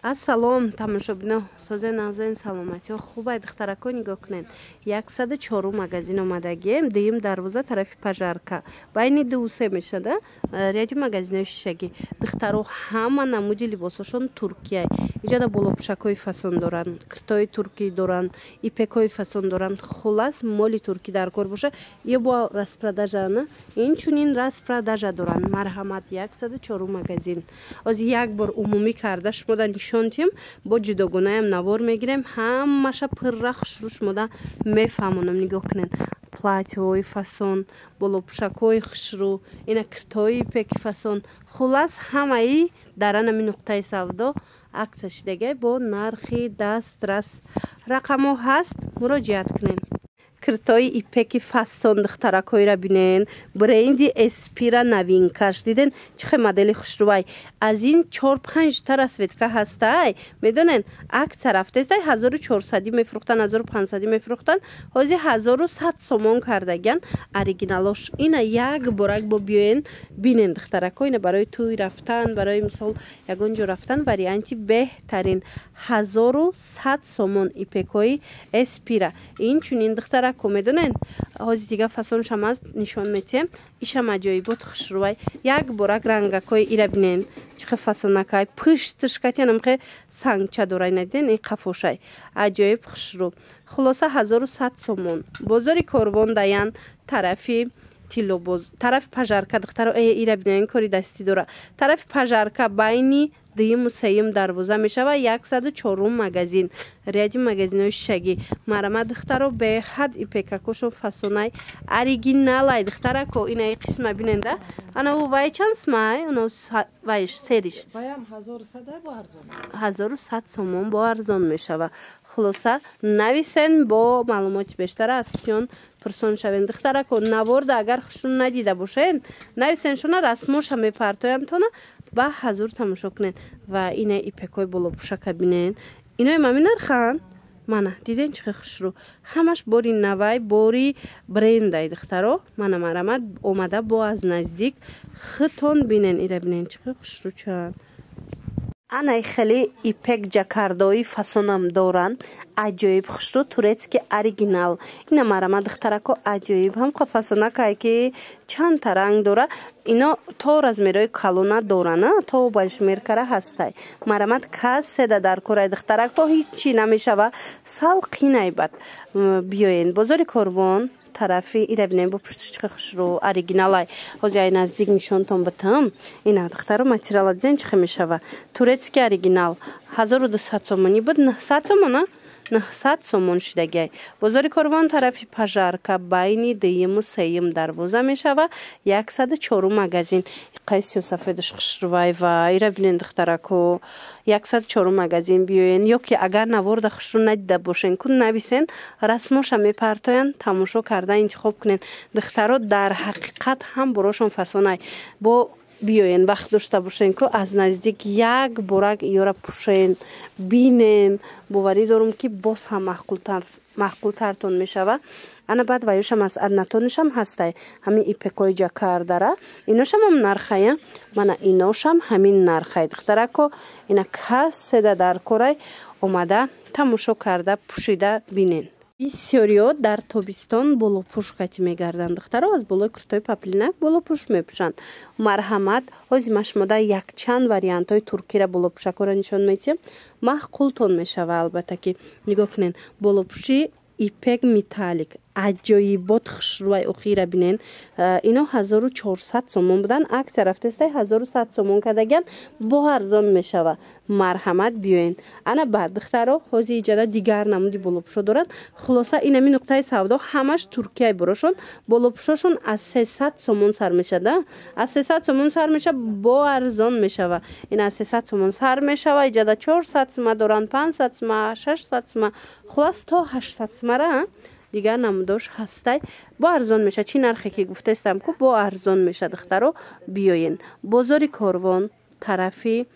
Ассалом, тамошобино, созен, нағзен, саломатиҳо хубай? Духтарако, нигоҳ кунед, 104-ум магазин омадагием, дуюм дарвоза, тарафи Пожарка, байни дуву се мешада, ряди магазинои шишагӣ. Духтаро, ҳама намуди либосошон туркияй. Иҷада болопӯшакҳои фасон доранд, киртои туркӣ доранд, ипекҳои фасон доранд. Хулас, моли туркӣ дар кор боша, ё бо распродажа на, инчунин распродажа доранд. Марҳамат, 104-ум магазин. Ҳозир як бор умумӣ карда шумода нишон тим, бо ҷудогонаям навор мегирем, ҳамаша пурра хушрӯ шумода мефаҳмонам. Нигоҳ кунед, платьеҳои фасон, болопӯшакҳои хушрӯ, ина киртои ипеки фасон. Хулас, ҳамаи дар анами нуқтаи савдо акция шидагай бо нархи дастрас. Рақамҳо ҳаст, муроҷиат кунед. Киртои ипеки фасон, духтаракҳоира бинен, бренди Эспира, новинкаш. Диден, чӣ хел модели хушрӯвай? Аз ин чор панҷта расцветка ҳастай. Медонен, акция рафтестай, 1400-ӣ мефурӯхтан, 1500-ӣ мефурӯхтан, ҳозир 1100 сомон кардагиян. Оригиналош ина як борак бо биёен, бинен, духтарако. Ина барои тӯй рафтан, барои мисол ягон ҷо рафтан варианти беҳтарин, 1100 сомон ипекҳои Эспира. Инчунин, духтарако, медонен, ҳозир дига фасоншам аст, нишон метиҳем. Ишам аҷоибот хушрӯвай. Як борак рангакҳои ира бинен, чӣ хел фасонакай. Пушташ катянамхе сангча дора, ина диден, ин қафошай аҷоиб хушрӯ. Хулоса, 1100 сомон. Бозори Корвон даян, тарафи тиллобоз, тарафи Пожарка. Духтаро, э, ира бинен, кори дастӣ дора. Тарафи Пожарка, байни дуюму сеюм дарвоза мешава, 104-ум магазин, ряди магазинҳои шишагӣ. Марама, духтаро, беҳад ипекакошон фасонай, оригиналай. Духтарако, инаи қисма биненда. Анаву вай чанд сумай? Анав вайш сериш 1100 сомон, бо арзон мешава. Хулоса, нависен, бо маълумоти бештара аз худён пурсон шавен. Духтарако, наворда агар хушрӯ надида бошен, нависен, шуна расмоша мепартоям тона, ба ҳазур тамошо кунед. Ва ина ипекҳои болопӯшака бинен, инои мами нархан. Мана, диден, чӣ хел хушрӯ? Ҳамаш бори навай, бори брендай. Духтаро, мана, марамат, омада бо аз наздик худтон бинен. Ира бинен, чӣ хел хушрӯ чанд. Анай хеле ипек жаккардои фасонам доранд, аҷоиб хушрӯ, турецкий оригинал. Ина марама, духтарако, аҷоиб ҳам фасонакае, ки чандта ранг дора. Ино то размерои калона дорана, то башмеркара ҳастай. Марамат, каседа дар кораи, духтарако, ҳичи намешава, сал қинай бад. Биёен бозори Корвон, тарафи ира бинем, бо пушташ чӣ хушрӯ, оригиналай. Ҳозир ай наздик нишонтон битам. Ина, духтаро, материала диден, чӣ хел мешава? Турецкий оригинал 1200 сомонӣ буд, 900 сомона, 900 сомон шидагиай. Бозори Корвон, тарафи Пожарка, байни дуюму сеюм дарвоза мешава, 104-ум магазин. Иқай сиёсафедаш хушрӯвай. Ва ира бинен, духтарако, 104-ум магазин биёен. Ё ки агар наворда хушрӯ надида бошен, кун нависен, расмоша мепартоянд, тамошо карда интихоб кунен. Духтаро, дар ҳақиқат ҳам борошон фасонай. Бо биёен, вақт дошта бошен ку, аз наздик як борак ёра пӯшен, бинен. Боварӣ дорум, ки боз ҳам маъқултартон мешава. Ана баъд ваюшам аз аднатонишам ҳастай, ҳамин ипекои ҷакардара. Иношам ҳам нархая, мана, иношам ҳамин нархай. Духтарако, ина каседа дар корай, омада тамошо карда, пӯшида бинен. Бисёриҳо дар тобистон болопӯш кати мегарданд. Духтаро, аз болои куртои поплинак болопӯш мепӯшанд. Марҳамат, ҳозир ма шумода якчанд вариантҳои туркира болопӯшакҳоро нишон медиҳем, маъқултон мешава албатта ки. Нигоҳ кунед, болопӯши ипек металлик, аҷоибот хушрӯай. Охира бинен, ино 1400 сомон буданд, акция рафтестай, 1100 сомон кардагиан, бо арзон мешава. Марҳамат, биёен. Ана баъд, духтаро, ҳозир иҷада дигар намуди болопӯшо доранд. Хулоса, инами нуқтаи савдо ҳамаш туркияй. Борошон болопӯшошон аз 300 сомон сар мешада, аз 300 сомон сар меша, бо арзон мешава. Ин аз 300 сомон сар мешава, иҷада 400 сума доранд, 500 сума, 600 сума, хулас, то 800 сумара дигар намудош ҳастай. Бо арзон меша, чӣ нархе ки гуфтаистам ку, бо арзон меша. Духтаро, биёен бозори Корвон, тарафи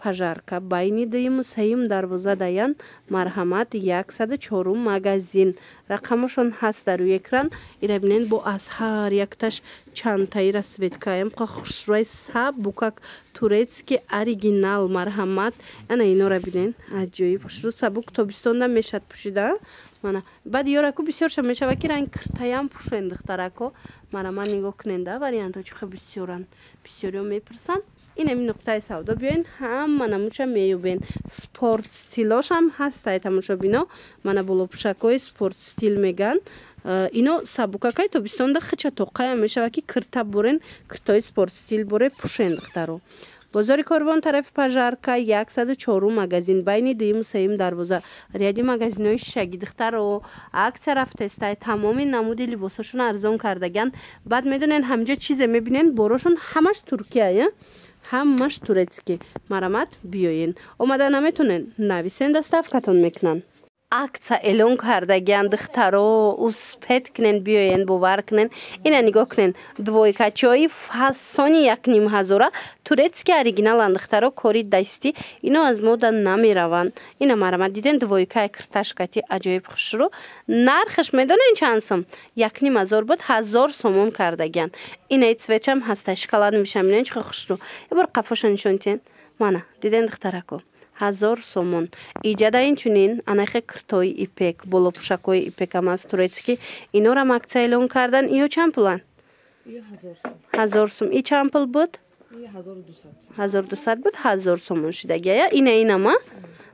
Пожарка, байни дуюму сеюм дарвоза даян. Марҳамат, 104-ум магазин. Рақамошон ҳаст дар рӯи экран. Ира бинен, бо аз ҳар якташ чандтаи расцветкаям хушрӯй, сабукак, турецкий оригинал. Марҳамат, ана инора бинен, аҷоиб хушрӯ, сабук, тобистонда мешад пӯшида. Мана, баъд ёраку бисёрша мешава, ки ранг киртаям пӯшен, духтарако. Мара ман нигоҳ куненда, вариантҳо чӣ хел бисёранд. Бисёриҳо мепурсанд. Инами нуқтаи савдо биёен, ҳама намудша меёбен. Спорт стилошам ҳастай, тамошобино. Мана, болопӯшакҳои спорт стил меган. Ино сабукакай, тобистонда хича тоқаям мешава, ки кирта бурен, киртои спорт стил боре пӯшен, духтаро. Бозори Корвон, тарафи Пожарка, 104-ум магазин, байни дуюму сеюм дарвоза, ряди магазинҳои шишагӣ. Духтаро, аксия рафтестай, тамоми намуди либосошон арзон кардаган. Баъд медонен, ҳамҷо чизе мебинен, борошон ҳамаш Туркия, ҳамаш турецкий. Марамат, биёен. Омада наметонен, нависен, доставкатон мекунанд. Аксия эълон кардагиан, духтаро, успеть кунен, биёен, бовар кунен. Ина нигоҳ кунен, двойкачои фасони 1500-ра, турецкий оригиналан, духтаро, кори дастӣ, ино аз мода намераванд. Ина, марамат, диден, двойкаи кирташкати аҷоиб хушрӯ. Нархаш медонен чанд сум? 1500 буд, 1000 сомон кардагиан. Ина цветчам ҳаста, шоколад мешам. Бинен, чӣ хушрӯ. Ебор қафоша нишон тиҳен. Мана, диден, духтарако, 1000 сомон. Иҷада инчунин анахе киртои ипек, болопӯшакҳои ипекам аз турецкий. Инорам аксия эълон кардан. Иё чанд пуланд? 1000 сум. И чанд пул буд? 1200 буд, 1000 сомон шидагия. Ина, инама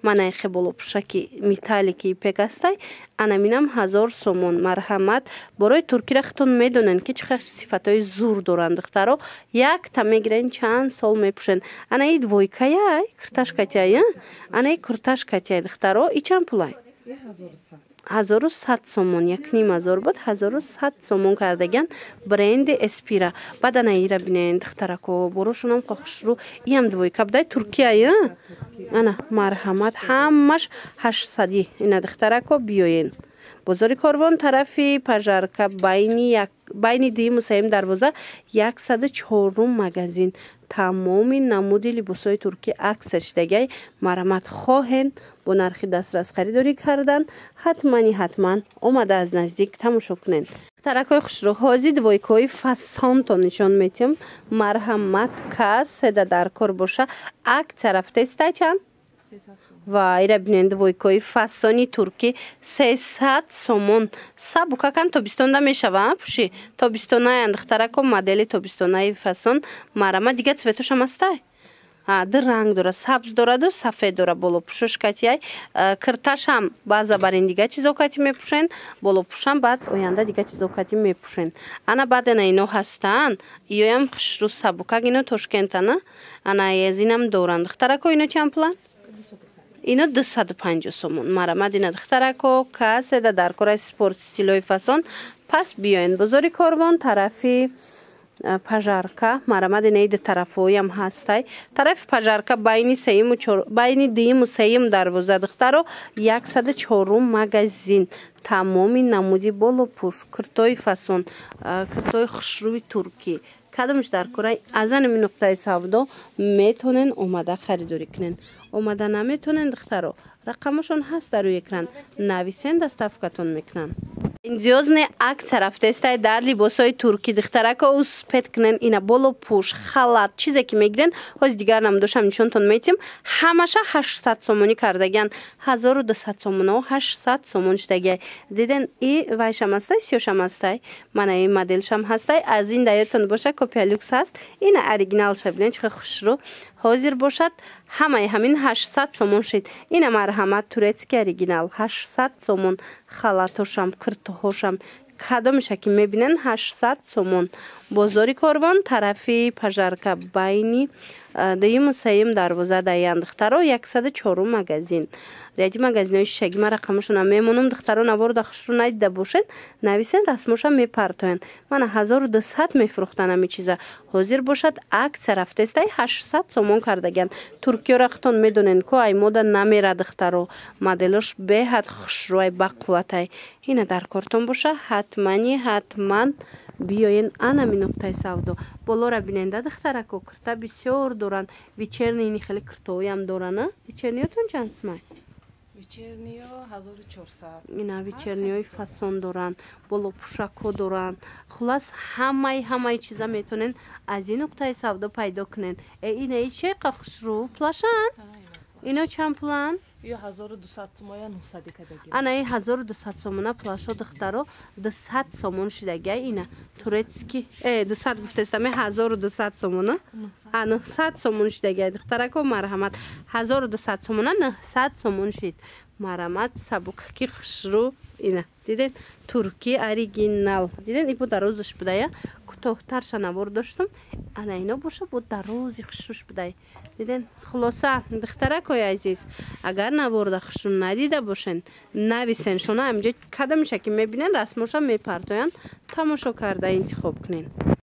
мана ихе болопӯшаки металлики ипек астай, анаминам 1000 сомон. Марҳамат, борои туркира худтон медонед, ки чӣ хел сифатҳои зур доранд, духтаро. Якта мегирен, чанд сол мепӯшен. Ана и двойкаяй, курташкатяй, ана и курташкатяй, духтаро. И чанд пулай? 1100 сомон. 1500 буд, 1100 сомон кардаган, бренди Эспира. Баъд ана ира бинен, духтарако, борошонам хушрӯ. Иам двойка будай, Туркия. Ана, марҳамат, ҳамаш 800-ӣ. Ина, духтарако, биёен. Бозори Корвон, тарафи Пожарка, байни дуюму сеюм дарвоза, 104-ум магазин. Тамоми намуди либосҳои туркӣ аксия шидагай. Марамат, хоҳен бо нархи дастрас харидорӣ кардан, ҳатмани ҳатман омада аз наздик тамошо кунед. Таракҳои хушрӯ, ҳозир двойкаҳои фасонто нишон метиҳам. Марҳамат, каседа дар кор боша, аксия рафтестай. Чанд? Ва ира бинед, двойкаҳои фасони туркӣ 300 сомон, сабукакан, тобистонда мешава пӯши, тобистонаян, духтарако, модели тобистонаи фасон. Марама, дига цветошам ҳастай, ду ранг дора, сабз дораду сафед дора. Болопӯшош катияй, кирташам баъза бар ин дига чизо кати мепӯшен, болопӯшам баъд оянда дига чизо кати мепӯшен. Ана, баъд ана ино ҳастанд, иёям хушрӯ, сабукак, ино Тошкентана. Ана аз инам доранд, духтарако. Ино чанд пуланд? Ино 250 сомон. Марамад, ина, духтарако, каседа дар кораи спорт стилои фасон, пас биёен. Бозори Корвон, тарафи Пожарка. Марамад, инаиди тарафҳоям ҳастай. Тарафи Пожарка, байни дуюму сеюм дарвоза, духтаро, 104-ум магазин. Тамоми намуди болопӯш, киртои фасон, киртои хушрӯи туркӣ, кадомш дар кораи, аз анами нуқтаи савдо метонен омада харидорӣ кунен. Омада наметонен, духтаро, рақамошон ҳаст дар рӯи экран, нависен, доставкатон мекунанд. Грандиозный аксия рафтестай дар либосҳои туркӣ, духтарако, успеть кунен. Ина болопӯш, халат, чизе ки мегирен, ҳози дигар намудошам нишонтон метиҳем. Ҳамаша 800 сомонӣ кардагиан, 1200 сомоно 800 сомон шудагиай. Диден, и вайшам ҳастай, сиёшам ҳастай, мана ин моделшам ҳастай. Аз ин даётон боша, копия люкс ҳаст, ина оригиналша бинен, чӣ хушрӯ. Ҳозир бошад, ҳамаи ҳамин 800 сомон шид. Ина, марҳамат, турецкий оригинал 800 сомон. Халатошам, киртоҳошам, кадомеша ки мебинен, 800 сомон. Бозори Корвон, тарафи Пожарка, байни дуюму сеюм дарвоза даян, духтаро, 104-ум магазин, ряди магазинҳои шишагӣ. Ман рақамашона мемонам, духтаро. Навору да хушрӯ надида бошед, нависен, расмоша мепартоянд. Мана, 1200 мефурӯхтан ҳами чиза, ҳозир бошад, аксия рафтестай, 800 сомон кардагиан. Туркиёра худтон медонен ко ай мода намера, духтаро. Моделош беҳад хушрӯай, бақувватай. Ина, дар кортон боша, ҳатмани ҳатман биёен анами нуқтаи савдо. Болора биненда, духтарако, кирта бисёр. Доранд вечерний, ини хеле киртоям доранд. Вечерний ётон чанд сумай? Вечерний ё 1400. Ина, вечерний ҳои фасон доранд, болопӯшакҳо доранд. Хулас, ҳамаи чиза метонен аз ин нуқтаи савдо пайдо кунен. Э, ина чеқа хушрӯ плащ ан. Ино чанд пуланд? Ё 1200 сумоя, 900 кадаги. Ана, и 1200 сомона плащ о, духтаро, 200 сомон шидагия. Ина, турецкий. Э, 200 гуфтестаме, 1200 сомона, а 900 сомон шидагия. Духтарако, марҳамат, 1200 сомона 900 сомон шид. Марҳамат, сабукаки хушрӯ. Ина, диден, турки оригинал, диден? Ибо дарозаш будая, кӯтоҳтарша навор доштум. Ана, ино боша, бо дарози хушрӯш будай, диден? Хулоса, духтаракои азиз, агар наворда хушрӯ надида бошен, нависен шуна. Ҳаминҷа кадамиша ки мебинен, расмоша мепартоянд, тамошо карда интихоб кунен.